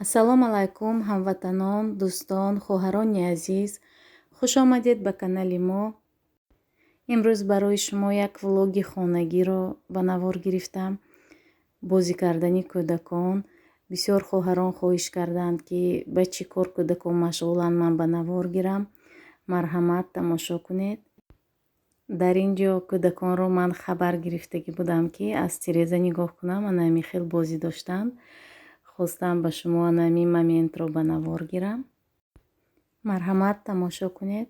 Ассалому алайкум, ҳамватанон, дӯстон, хоҳарони азиз. Хуш омадед ба канали мо. Имрӯз барои шумо як влоги хонагиро ба навор гирифтам. Бозӣ кардани кӯдакон. Бисёр хоҳарон хоҳиш карданд, ки ба чӣ кор кӯдакон машғуланд, ман ба навор гирам. Марҳамат, тамошо кунед. Дар ин ҷо кӯдаконро ман хабар гирифтагӣ будам, ки аз тиреза нигоҳ кунам, ана ҳамин хел бозӣ доштанд. Хостам ба шумо ана ҳамин моментро ба навор гирам. Марҳамат, тамошо кунед.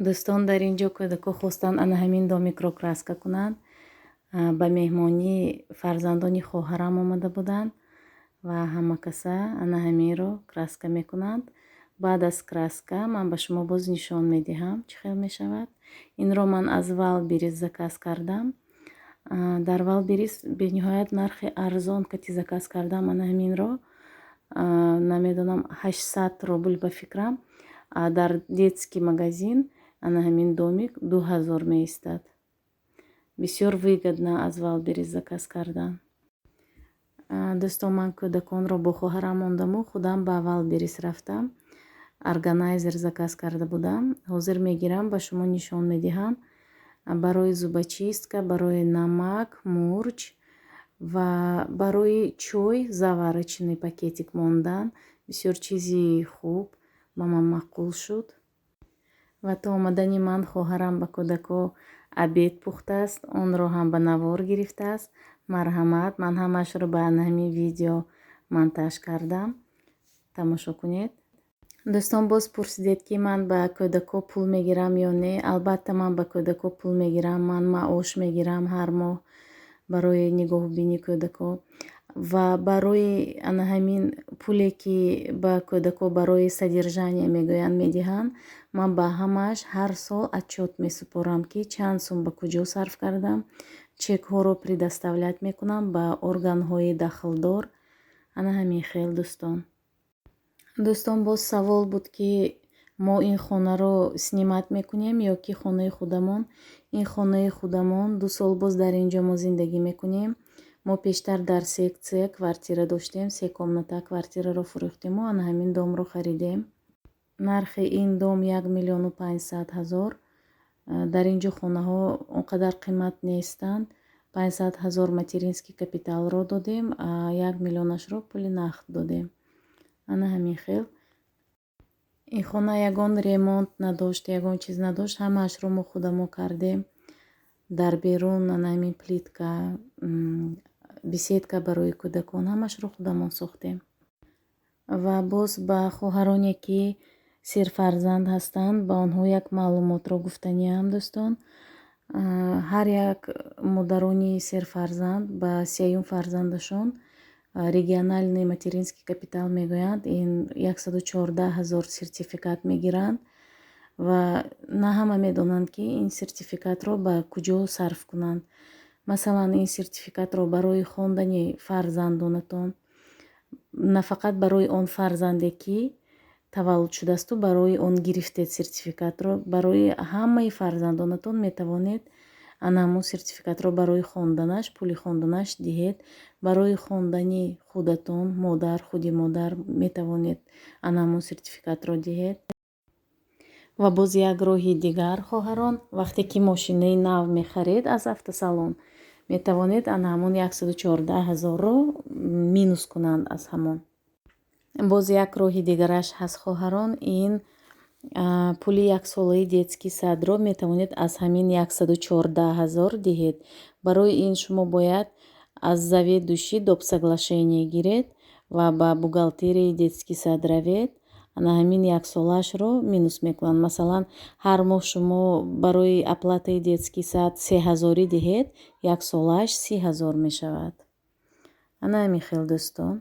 Дӯстон, дар ин ҷо кӯдако хостанд ана ҳамин домикро краска кунанд. Ба меҳмонӣ фарзандони хоҳарам омада буданд ва ҳама каса ана ҳаминро краска мекунанд. Баъд аз краска ман ба шумо боз нишон медиҳам, чӣ хел мешавад. Инро ман аз Вайлдберриз заказ кардам. Дар Вайлдберриз бениҳоят нархи арзон кати заказ кардам ана ҳаминро. Намедонам, 800 рубл ба фикрам. Дар детский магазин ана ҳамин домик 2000 меистад. Бисёр выгодно аз Вайлдберриз заказ кардан. Дӯстон, ман кӯдаконро бо хоҳарам мондаму худам ба Вайлдберриз рафтам. Органайзер заказ карда будам. Ҳозир мегирам, ба шумо нишон медиҳам. Барои зубочистка, барои намак, мурч ва барои чой заварочный пакетик мондан. Бисёр чизи хуб ба ман маъқул шуд. Ва то омадани ман хоҳарам ба кӯдако обед пухтааст, онро ҳам ба навор гирифтааст. Марҳамат, ман ҳамаашро ба ҳамин видео монтаж кардам. Тамошо кунед. Дӯстон, боз пурсидед, ки ман ба кӯдако пул мегирам ё не. Албатта, ман ба кӯдако пул мегирам, ман маош мегирам ҳар моҳ барои нигоҳубини кӯдако. Ва барои ана ҳамин пуле, ки ба кӯдако барои содержание мегӯянд, медиҳанд, ман ба ҳамааш ҳар сол отчёт месупорам, ки чанд сум ба куҷо сарф кардам, чекҳоро предоставлять мекунам ба органҳои дахлдор. Ана ҳамин хел, дӯстон. Дӯстон, боз савол буд, ки мо ин хонаро снимать мекунем ё ки хонаи худамон. Ин хонаи худамон, 2 сол боз дар ин ҷо мо зиндагӣ мекунем. Мо пештар дар секция квартира доштем, се комната квартираро фурӯхтему ана ҳамин домро харидем. Нархи ин дом 1 500 000. Дар ин ҷо хонаҳо он қадар қимат нестанд. 500 000 материнский капиталро додем, 1 миллионашро пули нақд додем. Ана ҳамин хел. Ин хона ягон ремонт надошт, ягон чиз надошт, ҳамаашро мо худамо кардем. Дар берун ана ҳамин плитка, беседка барои кӯдакон, ҳамаашро худамон сохтем. Ва боз ба хоҳароне, ки серфарзанд ҳастанд, ба онҳо як маълумотро гуфтаниам, дӯстон. Ҳар як модарони серфарзанд ба сеюм фарзандашон региональный материнский капитал мегӯянд, ин 114 000 сертификат мегиранд. Ва на ҳама медонанд, ки ин сертификатро ба куҷо сарф кунанд. Масалан, ин сертификатро барои хондани фарзандонатон, на фақат барои он фарзанде, ки Таваллуд шудаасту, барои он гирифтед сертификатро, барои ҳамаи фарзандонатон метавонед ана ҳамун сертификатро барои хонданаш, пули хонданаш диҳед. Барои хондани худатон, модар, худи модар метавонед ана ҳамун сертификатро диҳед. Ва боз як роҳи дигар, хоҳарон, вақте ки мошинаи нав мехаред аз автосалон, метавонед ана ҳамун 114 000-ро минус кунанд аз ҳамон. Боз як роҳи дигараш ҳаст, хоҳарон, ин пули яксолаи детский садро метавонед аз ҳамин 114 000 диҳед. Барои ин шумо бояд аз заведующий допсоглашение гиред ва ба бухгалтерияи детский сад равед. Ана ҳамин яксолаашро минус мекунанд. Масалан, ҳар моҳ шумо барои оплатаи детский сад 3000-ӣ диҳед, яксолааш 30 000 мешавад. Ана ҳамин хел, дӯстон.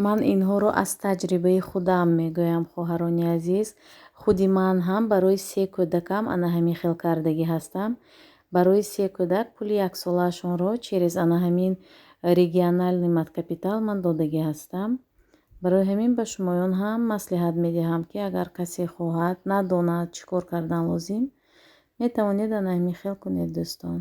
Ман инҳоро аз таҷрибаи худам мегӯям, хоҳарони азиз. Худи ман ҳам барои се кӯдакам ана ҳамин хел кардагӣ ҳастам. Барои се кӯдак пули яксолаашонро через ана ҳамин региональный маткапитал ман додагӣ ҳастам. Барои ҳамин ба шумоён ҳам маслиҳат медиҳам, ки агар касе хоҳад, надонад чӣ кор кардан лозим, метавонед ана ҳамин хел кунед, дӯстон.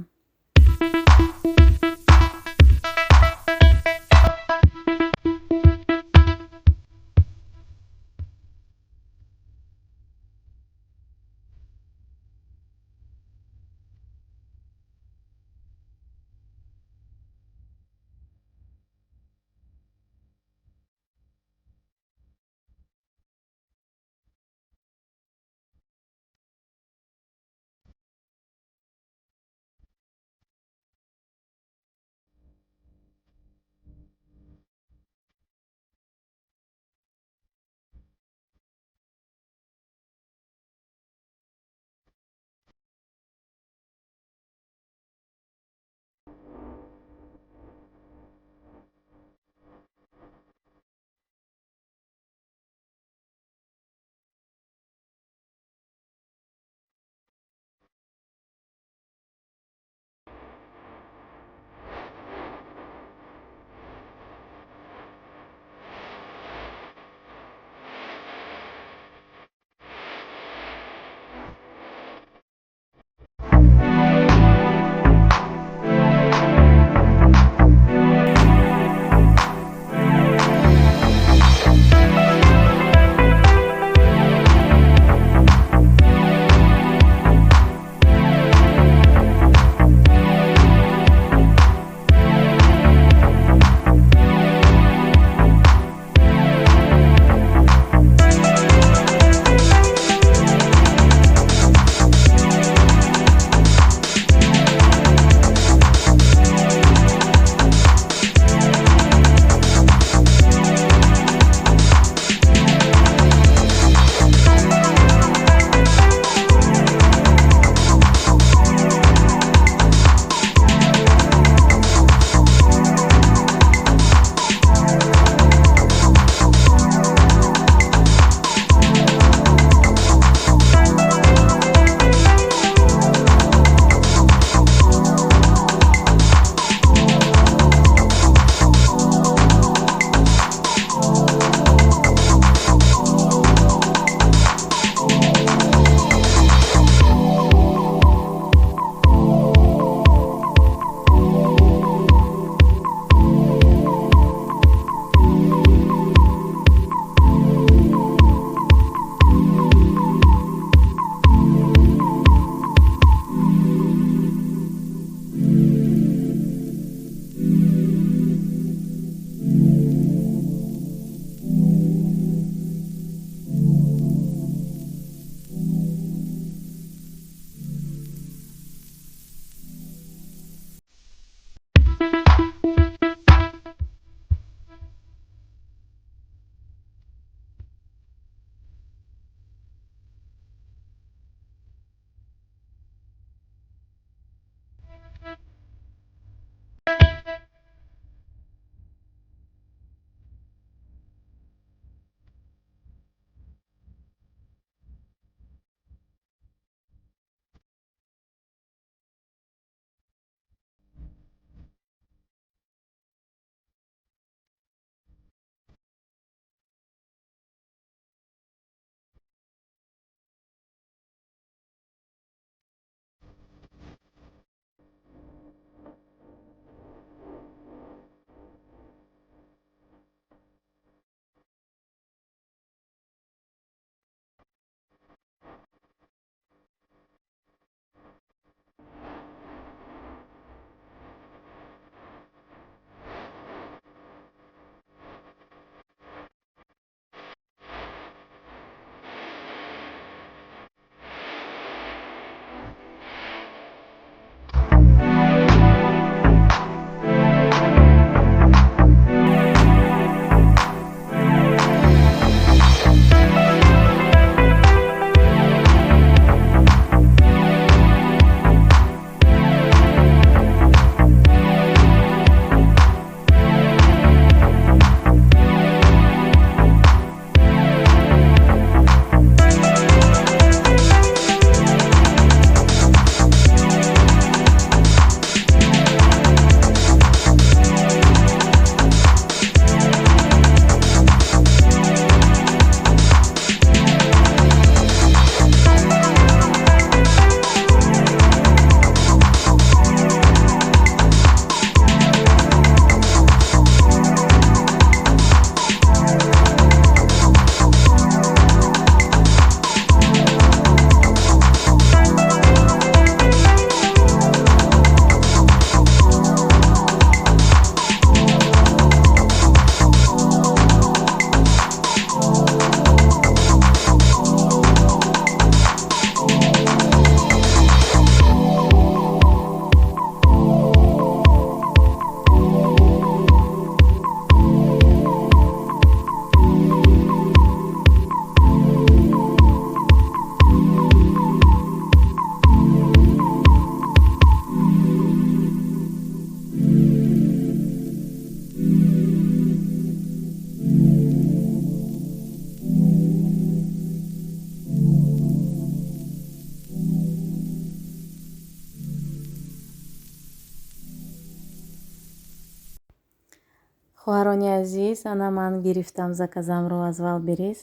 Хоҳарони азиз, ана ман гирифтам заказамро аз Wildberries.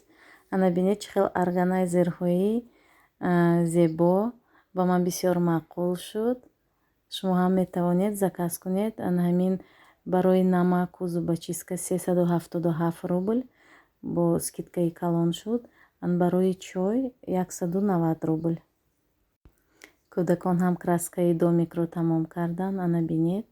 Ана бинед, чӣ хел органайзерҳои зебо, ба ман бисёр маъқул шуд. Шумо ҳам метавонед заказ кунед. Ана ҳамин барои намаку зубочистка 377 рубл бо скидкаи калон шуд. Барои чой 190 рубл. Кӯдакон ҳам краскаи домикро тамом карданд. Ана бинед.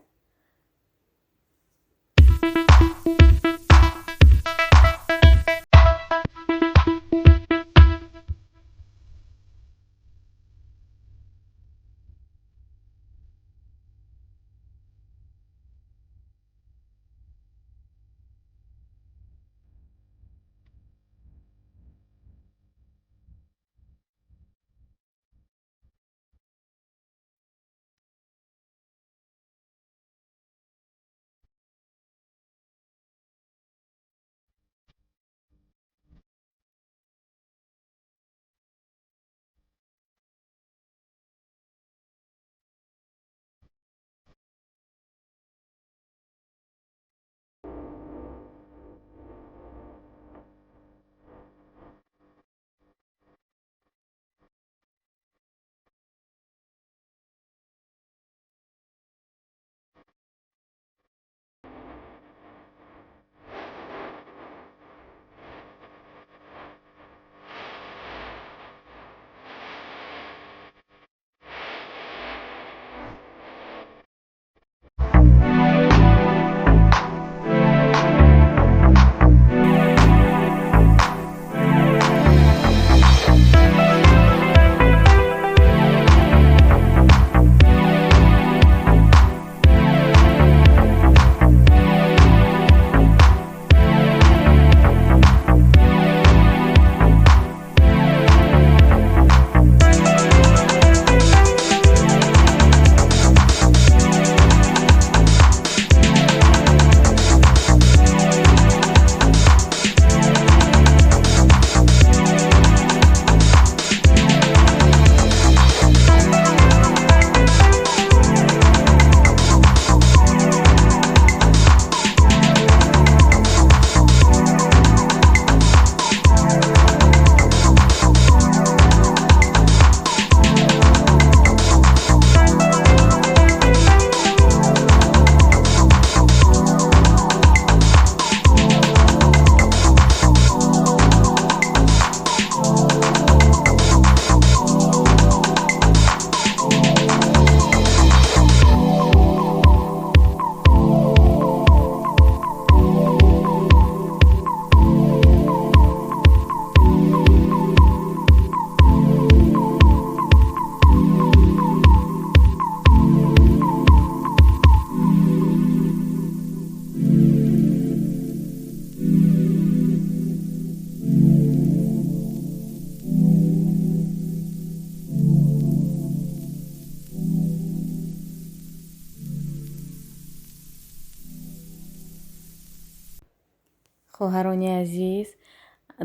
Хоҳарони азиз,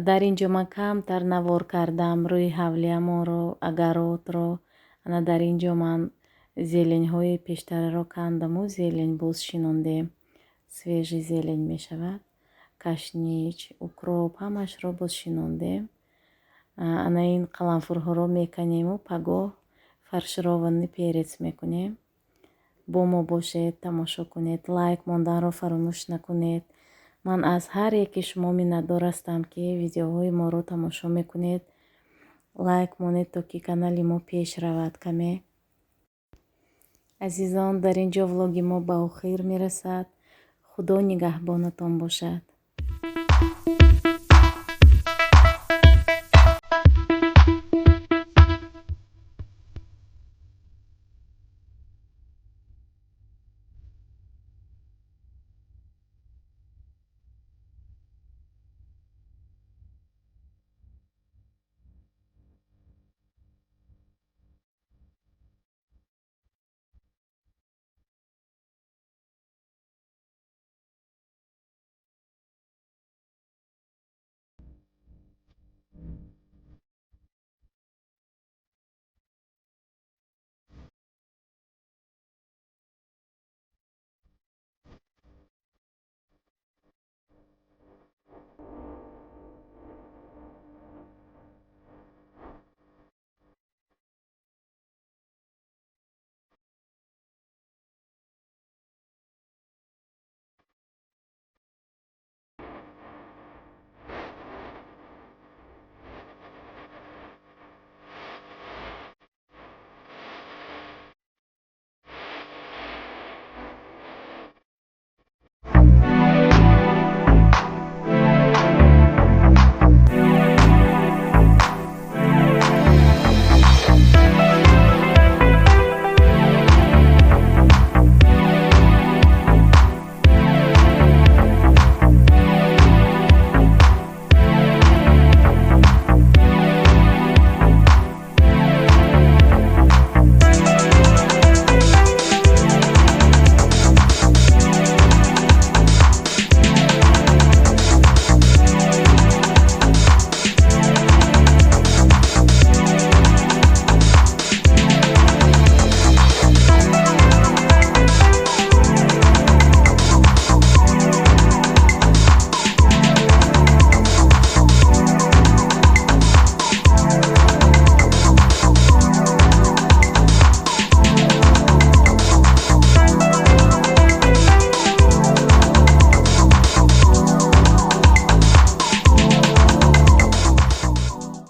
дар ин ҷо ман камтар навор кардам рӯи ҳавлиямонро, огородро. Ана дар ин ҷо ман зеленьҳои пештараро кандаму зелень боз шинондем. Свежий зелень мешавад. Кашнич, укроп ҳамашро боз шинондем. Ана ин қаламфурҳоро меканему пагоҳ фаршированный перец мекунем. Бо мо бошед, тамошо кунед, лайк монданро фаромӯш накунед. Ман аз ҳар яке шумо миннатдор ҳастам, ки видеоҳои моро тамошо мекунед. Лайк монед, то ки канали мо пеш равад каме. Азизон, дар ин ҷо влоги мо ба охир мерасад. Худо нигаҳбонатон бошад.